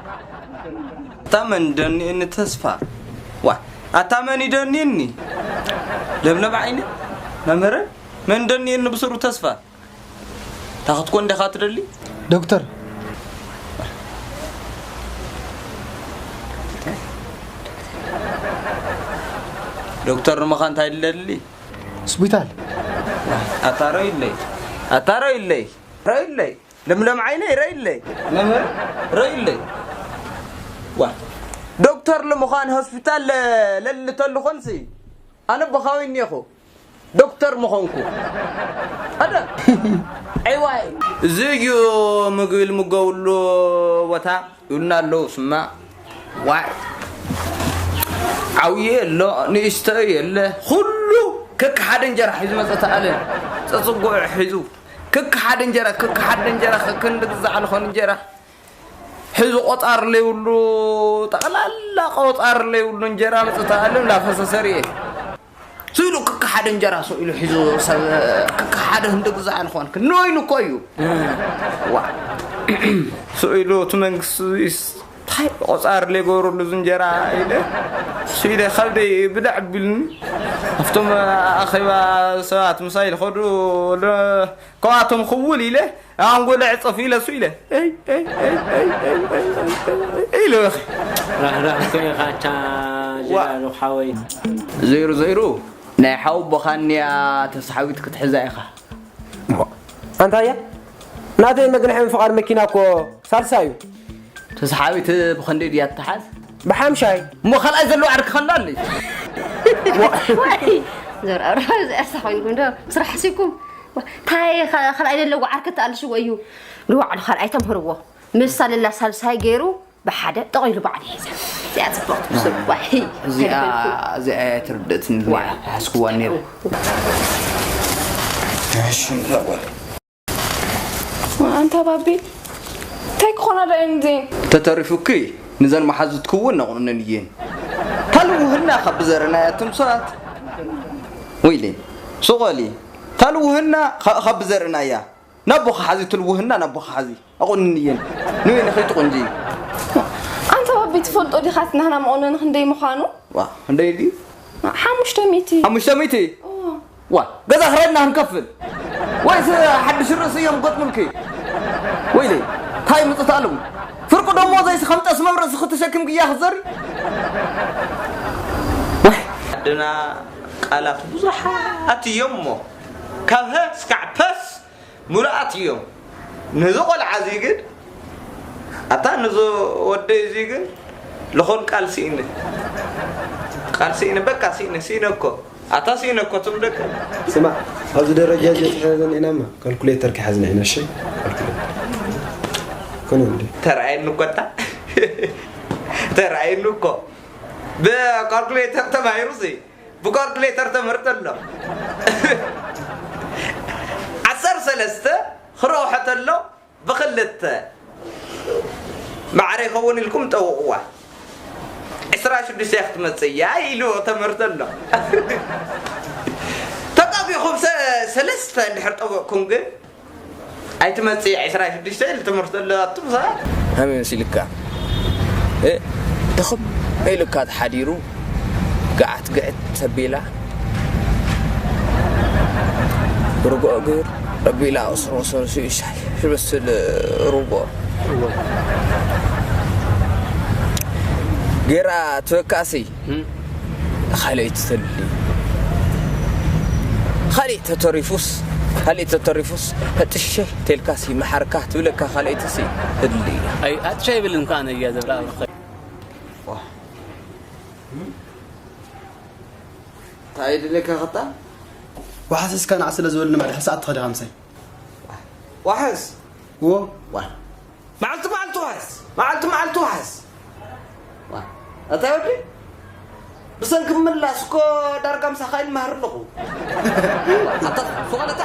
ኣታ መን ደኒእኒ ተስፋ? ዋ፣ ኣታ መን ይደኒእኒ? ለምለም ዓይኒ መምህረ፣ መን ደኒእኒ ብስሩ ተስፋ? ታኽትኮ እንዲኻ ትደሊ? ዶክተር። ዶክተር ንምዃን እንታይ ትደሊ? ስፒታል። ኣታ ረይለይ፣ ኣታ ረይለይ፣ ረይለይ፣ ለምለም ዓይነይ ረይለይ፣ መምህር ረይለይ። ዋ፣ ዶክተር ንምዃን ሆስፒታል ለልተሉ ኾንሲ ኣነ ቦኻዊ እኒኹ ዶክተር ምኾንኩ። ኣደ ዕዋይ። እዚ እዩ ምግቢ ልምገብሉ ቦታ። ይብሉና ኣለዉ። ስማ ዋይ፣ ዓብዪ የሎ፣ ንእሽቶ የለ፣ ኩሉ ከከሓደ እንጀራ ሒዙ መጸ። ተኣለ ጸጽጉዑ ሒዙ ከከሓደ እንጀራ፣ ከከሓደ እንጀራ፣ ከከንዲ ግዛዕ ልኾን እንጀራ ሒዙ፣ ቆጻር ለይብሉ፣ ጠቕላላ ቆጻር ለይብሉ እንጀራ መጸ። ተኣለ ላፈሰሰ ርኤ። ስኢሉ ክክ ሓደ እንጀራ ስኢሉ ሒዙ ሰብ ክክ ሓደ ህንዲ ግዛዕ ንኾንክ ኖ ኢሉ እኮ እዩ። ዋ፣ ስኢሉ እቲ መንግስቲ እንታይ ቆጻር ለይገበረሉ እዚ እንጀራ ኢለ ስኢለ ከብደይ ብድዕ ቢሉኒ። ኣብቶም ኣኼባ ሰባት ምሳይ ዝኸዱ ለ-፣ ካብኣቶም ክውል ኢለ ኣንጎለ ዕጸፍ ኢለ እሱ ኢለ፣ "ኤይ፣ ኤይ፣ ኤይ፣ ኤይ፣ ኤይ፣ ኤይ፣ ኤይ፣ ኤይ" ኢሉ። ራህራህ እኮ ኢኻ ኣቻ ዋ። ጀላሉ ሓወይ። ዘይሩ፣ ዘይሩ፣ ናይ ሓው ቦኻንያ ተስሓዊት ክትሕዛ ኢኻ። ኣንታያ፣ ናተይ መግንሒ ምፍቓድ መኪና እኮ ሳልሳ እዩ። ተስሓዊት ብኸንደይ ድያ ትተሓዝ? ብሓምሻይ። እሞ ካልኣይ ዘለዎ ዓርኪ ኸላ ኣለይ። ዋይ፣ ዘርኣራ፣ እዚ ዕርሳ ኮይንኩም ዶ ስራሕ ሓሲብኩም? ዋ፣ እንታይ ኸ-፣ ካልኣይ ዘለዎ ዓርኪ ተኣልሽዎ እዩ። ንባዕሉ ካልኣይ ተምህርዎ። ምስ ሳልላ ሳልሳይ ገይሩ ብሓደ ጠቒሉ ባዕሉ ይሕዛ። እዚኣ ጽብቕቲ ምስል። ዋይ፣ እዚኣ፣ ከይበልኩ። እዚኣ እያ ትርድእትኒ። ዋይ። ሓስክዋ ነይሩ። እሺ፣ እንታይ ጓል? ኣንታ ባቢ፣ እንታይ ክኾና ደኣ እየን እዚኤን? ተተሪፉኪ ንዘን መሓዙትኪ እውን ነቑንነን እየን። ታልውህና ካብ ብዘረናያ ትምሳት። ወይለይ፣ ሱቕ በሊ። ታልውህና ኸ-፣ ካብ ብዘረናያ። ናቦ ክሓዚ ትልውህና፣ ናቦ ክሓዚ። ኣቑንኒ እየን። ንወይኒ ከይትቑንጂ። ኣንታ ባቢ፣ ትፈልጦ ዲኻ እቲ ናህና መቑነኒ ክንደይ ምዃኑ? ዋ፣ ክንደይ ድዩ? ሓሙሽተ ሚእቲ። ሓሙሽተ ሚእቲ? እዎ። ዋ፣ ገዛ ክራይ እና ክንከፍል ወይስ ሓድሽ ርእሲ እዮም ገጥሙልኪ? ወይለይ፣ እንታይ ምጽት ኣለዉ? ፍርቂ ደሞዘይስ ከም ጠስሚ ኣብ ርእስኺ ተሸኪምክያ ክትዘሪ? ወይ። ዓድና ቃላት ብዙሓት እዮም እሞ፣ ካብ ሀ እስካዕ ፐስ ምሉኣት እዮም። ነዚ ቆልዓ እዚ ግን፣ ኣታ ነዚ ወደይ እዚ ግን፣ ልኾን ቃል ስኢነ። ቃል ስኢነ፣ በቃ ስኢነ፣ ስኢነ እኮ። ኣታ ስኢነ እኮ፣ እቶም ደቂ። ስማዕ፣ ኣብዚ ደረጃ እዚ ኣትሒዘን ኢናማ፣ ካልኩሌተር ከሓዝና ኢና፣ እሺ? ካልኩሌተር። ኮነ እንዴ? ተረኣየኒ እኮ፣ ኣታ። ተረኣየኒ እኮ። ብካልኩሌተር ተማሂሩ ሲ። ብካልኩሌተር ተምህር ተሎ። ዓሰርተ ሰለስተ ክረውሖ ተሎ ብኽልተ ማዕረ ይኸውን ኢልኩም ጠውቕዋ። ዕስራ ሽዱሽተ ክትመጽእ እያ ኢሉ ተምህር ተሎ። ተጣቢኹም ሰ-፣ ሰለስተ እንድሕር ጠውቕኩም ግን ኣይትመጽእ ዕስራ ሽዱሽተ ኢሉ ትምህርቲ ኣሎ ኣቱም ሰባት። ከመይ መሲልካ? እ፣ ድኽም ኢሉካ ተሓዲሩ፣ ግዓት ግዕት ተቢላ፣ ርግኦ ገይሩ፣ ረቢላ፣ ወሰር ወሰር፣ ሻይ ዝመስል ርግኦ። ገይራ ትበካሲ። እም። ካልኣይቲ ተልሊ። ካልእ ተተሪፉስ፣ ካልእ ተተሪፉስ፣ ኣጥሸ ተልካሲ መሓርካ ትብለካ ካልኣይትሲ ተልሊ። ኣይ፣ ኣጥሸ ይብልን ከኣ ነያ ዘብራ። እንታይ ድለካ ኸታ? ዋሕስ እስካ ንዓ ስለ ዝበልና ማድሕ ሰዓት ትኸዲ ኻምሳይ። ዋሕስ? እዎ። ዋ። መዓልቲ መዓልቲ ዋሕስ፣ መዓልቲ መዓልቲ ዋሕስ። ዋ፣ ኣታ ወዲ፣ ብሰንኪ ምላስ እኮ ዳርጋ ምሳኻ ይመሃር ኣለኹ። ኣታ ሱቕ በል ኣታ።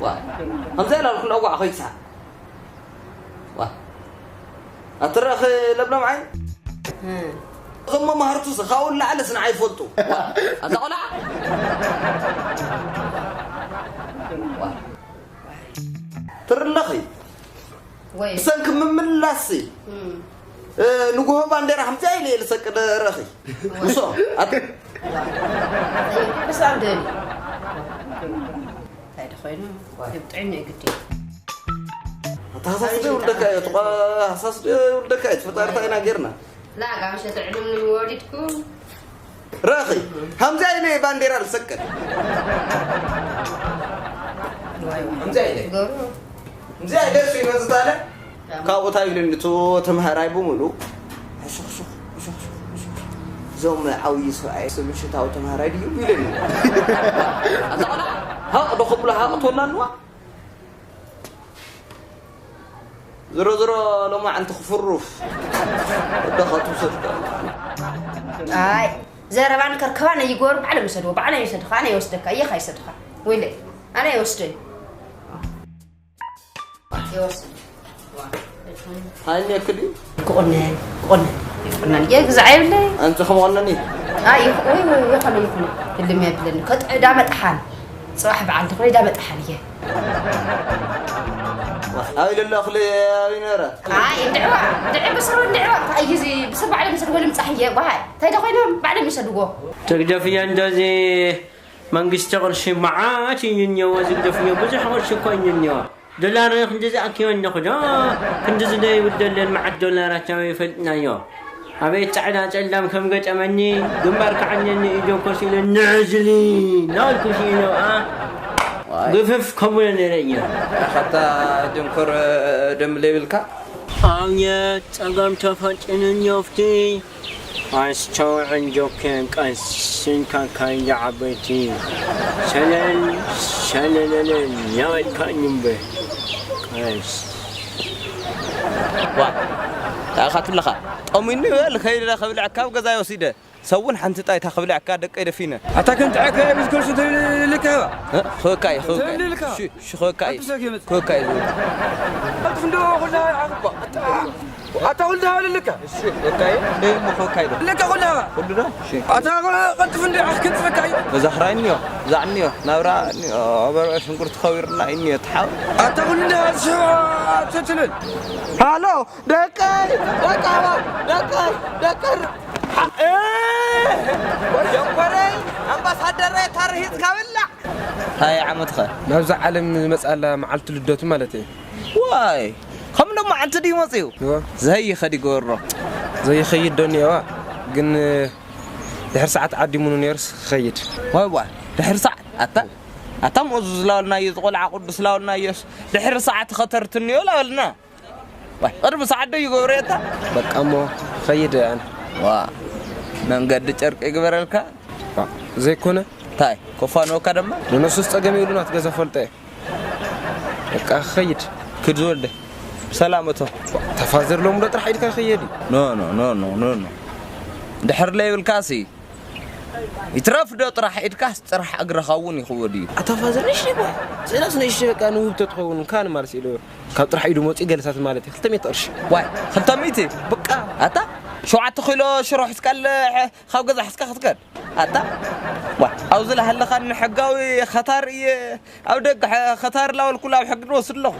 ዋ፣ ከምዚ ኢላ ኣልኩ ለዋዕ ኸይሳ። ዋ፣ ኣትረኽ ለምለም ዓይን። እም። እዞም መማህርቱ ኸ ካብኡ ንላዕሊ ንዓይ ይፈልጡ። ዋ፣ ኣታ ቆልዓ። ዋ። ትርለኺ። ወይ። ብሰንኪ ምምላስሲ። እም። ንጉሆ ባንዴራ ከምዚኣ ኢለ እየ ዝሰቅድ ረኺ። ምሶ ኣት- ብሳብ ደሊ እንታይ ዶ ኮይኑ ይብጥዕኒ ግዲ ኣተሓሳስደ ውልደካ እዩ። ኣተሓሳስደ ውልደካ እዩ። ፈጣሪ እንታይ ኢና ጌርና? ላ ጋምሸ ትዕልምኒ ወሊድኩ ረኺ ከምዚኣ ኢለ እየ ባንዴራ ዝሰቅድ። ከምዚኣ ኢለ ገሩ ከምዚኣ ኢለ እሱ ይመፅእ ታለ ካብኡ እንታይ ኢሉኒ እቲ ተምሃራይ ብምሉ ሕሹኽሹኽ ሕሹኽሹኽ ሕሹኽሹኽ እዞም ዓብዪ ሰብኣይ እሱ ምሽታዊ ተምሃራይ ድዩ ኢሉኒ። ኣታ ቆልዓ ሃቕ ዶ ከብሎ ሃቕ ትወላ ኣለዋ። ዝሮ ዝሮ ሎማዓንቲ ክፍሩፍ ወደኻ ትውሰድ ኣይ ዘረባን ከርከባን ይገበሩ ባዕሎም ይሰድዎ ባዕሎም ይሰድኻ ኣነ ይወስደካ እየኻ ይሰድኻ ወይለ ኣነ ይወስደን ይወስድ ሃይኒ ክዲ ክቑነን ክቑነን ይቁነን እየ ግዛዕ የብለይ ኣንቺ ከመቆነኒ ኣይ ይኹ- ወይ ወይ ይኾነ ይኹነ ህልም የብለኒ ከጥዕ ዳ መጥሓን ፅባሕ በዓል ትኾነ ዳ መጥሓን እየ ኣይ ለለ ኣኽሊ ኣይ ነረ ኣይ እንድዕዋ እንድዕ ብስሩ እንድዕዋ እንታይ እዩ እዚ ብስር ባዕሎም ይሰድዎ ልምፃሕ እየ ባሃይ እንታይ ዶ ኮይኖም ባዕሎም ይሰድዎ ትግደፍዮ እንደዚ መንግስቲ ቅርሺ መዓት እዩ እኒኦ ዝግደፍዮ ብዙሕ ቅርሺ እኮ እዩ እኒኦ ዶላር ክንዲ ዝኣክዮ ኣለኹ ዶ ክንዲ ዝደይብል ደለን መዓት ዶላራት ኣበይ ይፈልጥናዮ ኣቤት ጻዕዳ ጸላም ከም ገጠመኒ ግንባር ከዓነኒ ኢዶ ኮስ ኢለ ንዕዝሊ ናልኩ ሲኢለ ግፍፍ ከብሎ ነይረ እየ ካታ ድንኩር ደም ለይብልካ ኣውየ ጸገም ተፈጢኑኒ ኦፍቲ ኣስተውዕል ጆኬ ቀስ ኢልካ ካይንዲ ዓበይቲ ሸለል ሸለለለል ያበልካ እምበር ቀስ ዋ እንታይ ኢኻ ትብለኻ ጠሚኒ በል ከይደ ከብልዐካ ኣብ ገዛይ ወሲደ ሰብ እውን ሓንቲ ጣይታ ክብልዐካ ደቀይ ደፊነ ኣታ ከም ጥዐካ እየ ብዝከልሱ ትልልካ እ፣ ክወካ እዩ ክወካ እዩ ትልልካ ሽ- ሽ- ክወካ እዩ ኣንተ ሰኪ መጽእ። ክወካ እዩ ዝብል ቀልጥፍ እንዶ ኩላ ዓቕባ ኣታ ኩላ ልልካ እሺ ክወካ እዩ ደሞ ክወካ እዩ ዶ ልካ ኩላ ኩሉ ዶ እሺ ኣታ ቀልጥፍ እንዶ ዓኽ ክንጽፈካ እዩ መዛኽራይ እኒዮ ዛዕ እኒዮ ናብራ እኒዮ ኣበርዖ ሽንኩርቲ ከዊርና እዩ እኒዮ ትሓው ኣታ ኩሉ እንዳ ዝሽባ ትትልል ሃሎ ደቀይ ደቀባ ደቀይ ደቀር ሸኮረይ ኣምባሳደረይ ታርሂፅካ ብላዕ እንታይ ዓመትኸ ናብዛ ዓለም ዝመፅኣላ መዓልቲ ልደቱ ማለት እዩ ዋይ ከም ሎም መዓልቲ ድዩ መፅኡ እዋ ዘይኸድ ይገብሮ ዘይኸይድ ዶ እኒአዋ ግን ድሕር ሰዓት ዓዲሙኑ ነይርስ ክኸይድ ዋይ ዋይ ድሕር ሰዓት ኣታ ኣታ ምእዙ ዝላበልናዮ ዝቆልዓ ቅዱስ ላበልናዮስ ድሕሪ ሰዓት ኸተርትንዮ ላበልና ዋይ ቅድሚ ሰዓት ዶ ይገብረየታ በቃ እሞ ኸይድ ኣነ ዋ መንገዲ ጨርቂ ይግበረልካ ዘይኮነ እንታይ ኮፋንወካ ደማ ንነሱስ ጸገም የብሉን ኣቲ ገዛ ፈልጠ በቃ ክኸይድ ክድ ዝወልደ ሰላም እቶ ተፋዘር ሎም ዶ ጥራሕ ኢድካ ይኸየድ እዩ ኖ ኖ ኖ ኖ ኖ ኖ ድሕር ለይብልካሲ ይትረፍ ዶ ጥራሕ ኢድካስ ጥራሕ እግርኻ እውን ይኽወድ እዩ ኣታ ፋዘር ንእሽተይ ጓል ስእላስ ንእሽተይ በቃ ንውህብቶ ትኸውን ካን ማለት ኢሉ ካብ ጥራሕ ኢዱ መፂኡ ገለሳት ማለት እዩ ክልተ ሜትር ቅርሺ ዋይ ክልተ ሚእቲ ብቃ ኣታ ሸውዓተ ኪሎ ሽሮ ሒዝካለ ካብ ገዛ ሒዝካ ክትከድ ኣታ ዋ ኣብዚ ላሃለኻኒ ሕጋዊ ኸታር እየ ኣብ ደገ ኸታር ላበልኩ ኣብ ሕጊ ንወስድ ኣለኹ